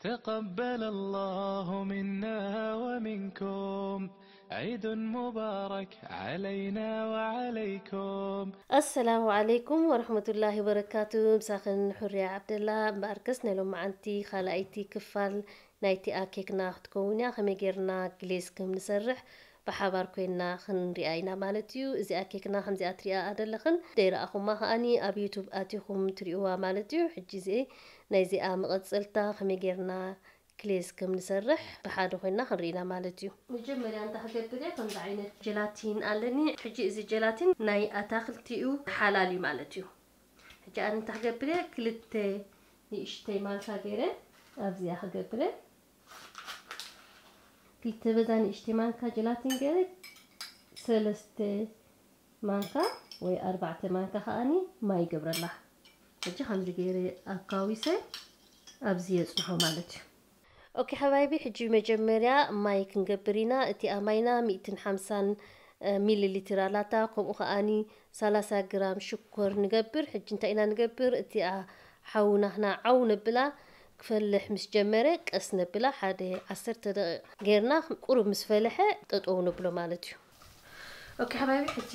تقبل الله منا ومنكم. عيد مبارك علينا وعليكم. السلام عليكم ورحمة الله وبركاته. ምሳኽን ሑርያ ዓብደላ እምበኣርከስ ናይ ሎማዓንቲ ካልኣይቲ ክፋል ናይቲኣ ኬክና ክትከውን እያ። ከመይ ጌርና ግሌዝ ከም ንሰርሕ ብሓባር ኮይንና ክንሪኣ ኢና ማለት እዩ። እዚኣ ኬክና ከምዚኣ ትሪኣ ዘለኽን ደይረኣኹማ ከኣኒ ኣብ ዩቱብ ኣቲኹም ትሪእዋ ማለት እዩ። ሕጂ እዚ ናይዚኣ መቐጸልታ ከመይ ጌርና ግሌዝ ከም ንሰርሕ ብሓደ ኮይንና ክንርኢ ኢና ማለት እዩ። መጀመርያ እንታይ ክገብር እየ፣ ከምዚ ዓይነት ጀላቲን ኣለኒ። ሕጂ እዚ ጀላቲን ናይ ኣታኽልቲ እዩ፣ ሓላል እዩ ማለት እዩ። ሕጂ ኣነ እንታይ ክገብር እየ፣ ክልተ ንእሽተይ ማንካ ገይረ ኣብዚኣ ክገብር እየ። ክልተ በዛ ንእሽተይ ማንካ ጀላቲን ገይረ ሰለስተ ማንካ ወይ ኣርባዕተ ማንካ ከኣኒ ማይ ይገብረላ። ሕጂ ከምዚ ገይረ ኣካዊሰ ኣብዚ የጽንሖ ማለት እዩ። ኦኬ ሓባይቢ፣ ሕጂ መጀመርያ ማይ ክንገብር ኢና። እቲኣ ማይና ሚእትን ሓምሳን ሚሊ ሊትር ኣላታ፣ ከምኡ ከኣኒ ሰላሳ ግራም ሽኮር ንገብር። ሕጂ እንታይ ኢና ንገብር? እቲኣ ሓዊ ናህና ዓው ነብላ፣ ክፈልሕ ምስ ጀመረ ቀስ ነብላ፣ ሓደ ዓሰርተ ደቂቕ ጌርና ቁሩብ ምስ ፈልሐ ጠጠው ነብሎ ማለት እዩ። ኦኬ ሓባይቢ፣ ሕጂ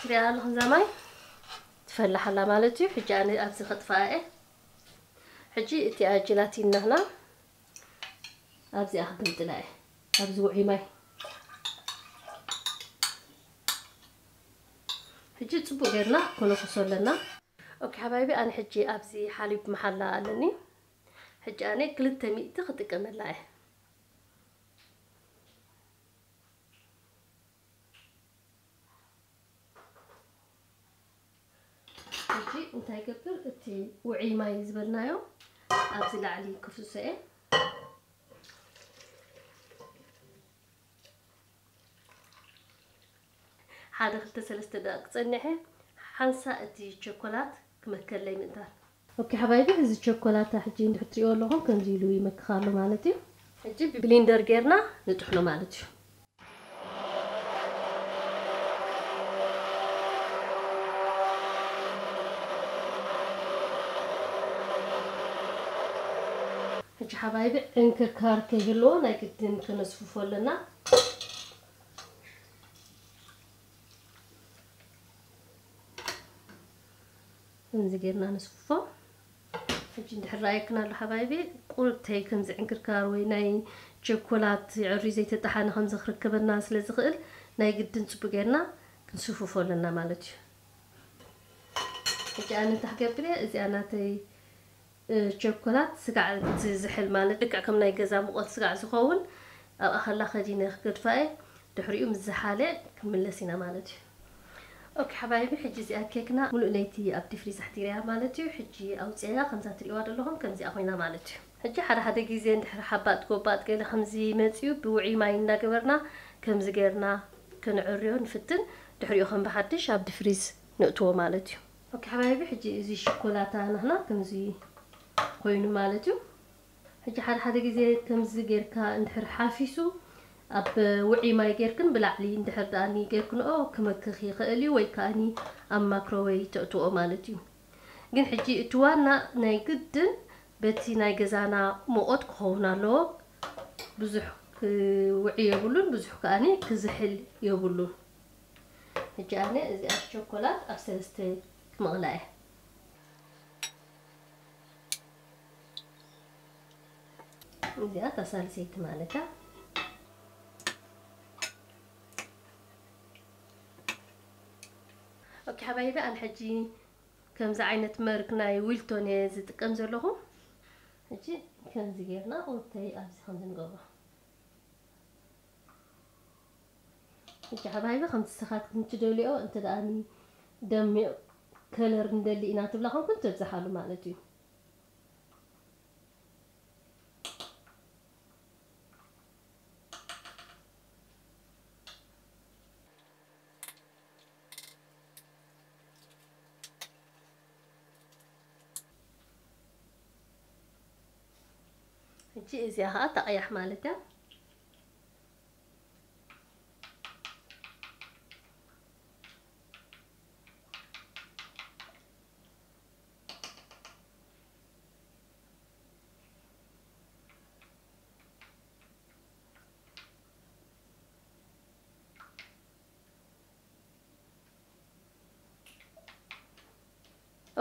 ትሪኣ ኣለኹም እዛ ማይ ትፈልሕ ኣላ ማለት እዩ። ሕጂ ኣነ ኣብዚ ከጥፍኣ እየ። ሕጂ እቲኣ ጀላቲን ናህና ኣብዚኣ ክግምጥላ እየ፣ ኣብዚ ውዑይ ማይ። ሕጂ ጽቡቅ ጌርና ኮነኩሶ ኣለና። ኦኬ ሓባይቢ፣ ኣነ ሕጂ ኣብዚ ሓሊብ መሓላ ኣለኒ። ሕጂ ኣነ ክልተ ሚእቲ ክጥቀመላ እየ። ሕጂ እንታይ ይገብር? እቲ ውዑይ ማይ ዝበልናዮ ኣብዚ ላዕሊ ክፍስሶ እየ። ሓደ ክልተ ሰለስተ ደቂቕ ጸኒሐ ሓንሳእ እቲ ቸኮላት ክመከለይ ምእንታን። ኦኬ ሓባይቢ፣ እዚ ቸኮላታ ሕጂ እንድሕር ትሪእዎ ኣለኹም ከምዚ ኢሉ ይመክኽ ኣሎ ማለት እዩ። ሕጂ ብብሊንደር ጌርና ንጥሕኖ ማለት እዩ። ሕጂ ሓባይቢ ዕንክርካር ከይህልዎ ናይ ግድን ከነስፍፎ ኣለና። ከምዚ ጌርና ነስፍፎ። ሕጂ እንድሕር ረኣየክን ኣሎ ሓባይቢ፣ ቁርተይ ከምዚ ዕንክርካር ወይ ናይ ቸኮላት ዕሪ ዘይተጠሓነ ከምዚ ክርከበና ስለ ዝኽእል ናይ ግድን ጽቡቅ ጌርና ክንስፍፎ ኣለና ማለት እዩ። ሕጂ ኣነ እንታይ ክገብር እየ፣ እዚኣ ናተይ እ፣ ቸኮላት ስጋዕ ዝዝሕል ማለት ልክዕ ከም ናይ ገዛ ሙቐት ስጋዕ ዝኸውን ኣብኣ ከላ ከዲነ ክገድፋ እየ። ድሕሪኡ ምስ ዝሓለ ክንምለስ ኢና ማለት እዩ። ኦኬ ሓባይቢ፣ ሕጂ እዚኣ ኬክና ሙሉእ ለይቲ ኣብ ዲፍሪዝ ኣሕዲረያ ማለት እዩ። ሕጂ ኣውፅኣያ ከምዛ ትሪእዋ ዘለኹም ከምዚኣ ኮይና ማለት እዩ። ሕጂ ሓደ ሓደ ግዜ እንድሕር ሓባጥ ጎባጥ ገለ ከምዚ መፅዩ ብውዑይ ማይ እናገበርና ከምዚ ጌርና ክንዕርዮ ንፍትን። ድሕሪኡ ከም ብሓድሽ ኣብ ዲፍሪዝ ነእትዎ ማለት እዩ። ኦኬ ሓባይቢ፣ ሕጂ እዚ ሽኮላታ ናህና ከምዚ ኮይኑ ማለት እዩ። ሕጂ ሓደ ሓደ ግዜ ከምዚ ጌርካ እንድሕር ሓፊሱ ኣብ ውዑይ ማይ ጌርክን ብላዕሊ እንድሕር ደኣኒ ጌርክንኦ ክመክኽ ይኽእል እዩ፣ ወይ ከኣኒ ኣብ ማክሮወይ ተእትዎ ማለት እዩ። ግን ሕጂ እቲ ዋና ናይ ግድን በቲ ናይ ገዛና ሙቐት ክኸውን ኣለዎ። ብዙሕ ክውዒ የብሉን፣ ብዙሕ ከኣኒ ክዝሕል የብሉን። ሕጂ ኣነ እዚኣ ቸኮላት ኣብ ሰለስተ ክመቕላ እየ። እዚኣ እታ ሳልሰይቲ ማለት እያ። ኦኬ ሓባይቢ፣ ኣነ ሕጂ ከምዚ ዓይነት መርክ ናይ ዊልቶን እየ ዝጥቀም ዘለኹ። ሕጂ ከምዚ ጌርና ቁርተይ ኣብዚ ከምዚ ንገብሮ። ሕጂ ሓባይቢ፣ ከምቲ ንስኻትኩም ትደልዮ፣ እንተ ደኣ ደሚቕ ከለር ንደሊ ኢና ትብላ ኮንኩን ተብዝሓሉ ማለት እዩ። ሕጂ እዚኣ ኸዓ ተቐያሕ ማለት እያ።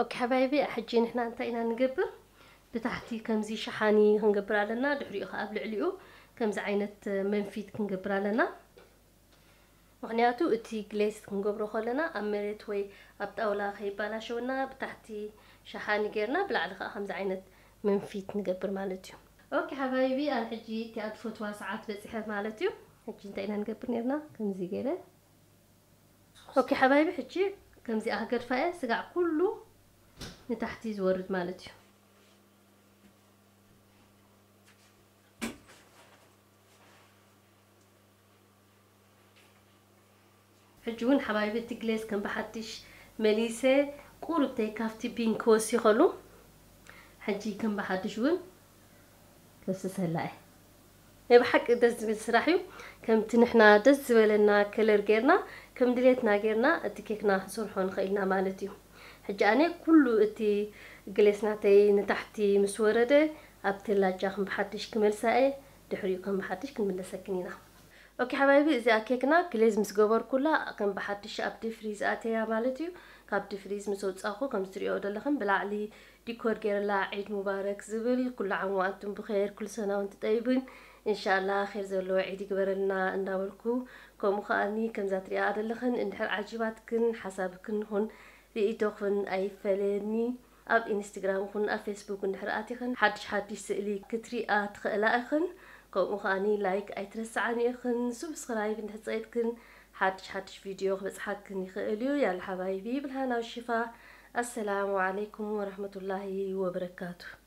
ኦኬ ሓባይቢ፣ ሕጂ ንሕና እንታይ ኢና ንገብር? ብታሕቲ ከምዚ ሸሓኒ ክንገብር ኣለና። ድሕሪኡ ከኣ ኣብ ልዕሊኡ ከምዚ ዓይነት መንፊት ክንገብር ኣለና። ምኽንያቱ እቲ ግሌስ ክንገብሮ ከለና ኣብ መሬት ወይ ኣብ ጣውላ ከይባላሸወና ብታሕቲ ሸሓኒ ጌርና ብላዕሊ ከኣ ከምዚ ዓይነት መንፊት ንገብር ማለት እዩ። ኦኬ ሓባይቢ፣ ኣነ ሕጂ እቲኣ ዝፈትዋ ሰዓት በጺሐ ማለት እዩ። ሕጂ እንታይ ኢና ንገብር ኔርና? ከምዚ ገይረ። ኦኬ ሓባይቢ፣ ሕጂ ከምዚኣ ክገድፋ እየ። ስጋዕ ኩሉ ንታሕቲ ዝወርድ ማለት እዩ። ሕጂ እውን ሓባይቢ፣ እቲ ግሌስ ከም ብሓድሽ መሊሰ ቁሩብተይ ካብቲ ቢንክ ወሲኸሉ። ሕጂ ከም ብሓድሽ እውን ከፍስሰላ እየ። ናይ ብሓቂ ደስ ዝብል ስራሕ እዩ። ከምቲ ንሕና ደስ ዝበለና ከለር ጌርና፣ ከም ድሌትና ጌርና እቲ ኬክና ክንሰርሖ ንኽእል ኢና ማለት እዩ። ሕጂ ኣነ ኩሉ እቲ ግሌስ ናተይ ንታሕቲ ምስ ወረደ፣ ኣብ ተላጃ ከም ብሓድሽ ክመልሳ እየ። ድሕሪኡ ከም ብሓድሽ ክንምለሰክን ኢና። ኦኬ ሓባይቢ፣ እዚኣ ኬክና ግሌዝ ምስ ገበርኩላ ከም ብሓድሽ ኣብ ዲፕ ፍሪዝ ኣተያ ማለት እዩ። ካብ ዲፕ ፍሪዝ ምስ ኣውጻኹ ከም እትሪኦ ዘለኽን ብላዕሊ ዲኮር ገይረላ ዒድ ሙባረክ ዝብል፣ ኩሉ ዓም ወኣንቱም ብኸይር፣ ኩሉ ሰና ወንቱም ጠይብን፣ እንሻላ ኸይር ዘለዎ ዒድ ይግበረልና እንዳበልኩ፣ ከምኡ ከኣኒ ከምዛ ትሪኣ ዘለኽን እንድሕር ዓጂባትክን ሓሳብክን ኹን ርኢቶኽን ኣይፈለየኒ። ኣብ ኢንስትግራም ኹን ኣብ ፌስቡክ እንድሕር ኣቲኽን ሓድሽ ሓድሽ ስእሊ ክትሪኣ ትኽእላ ኢኽን። ከምኡ ከኣኒ ላይክ ኣይትረስዓኒ ኢኽን። ሱብስክራይብ እንድሕር ጸይጥክን ሓድሽ ሓድሽ ቪድዮ ክበጽሓክን ይኽእል እዩ። ያላ ሓባይቢ፣ ብልሃና ወሽፋ። ኣሰላሙ ዓለይኩም ወረሕመቱላሂ ወበረካቱ።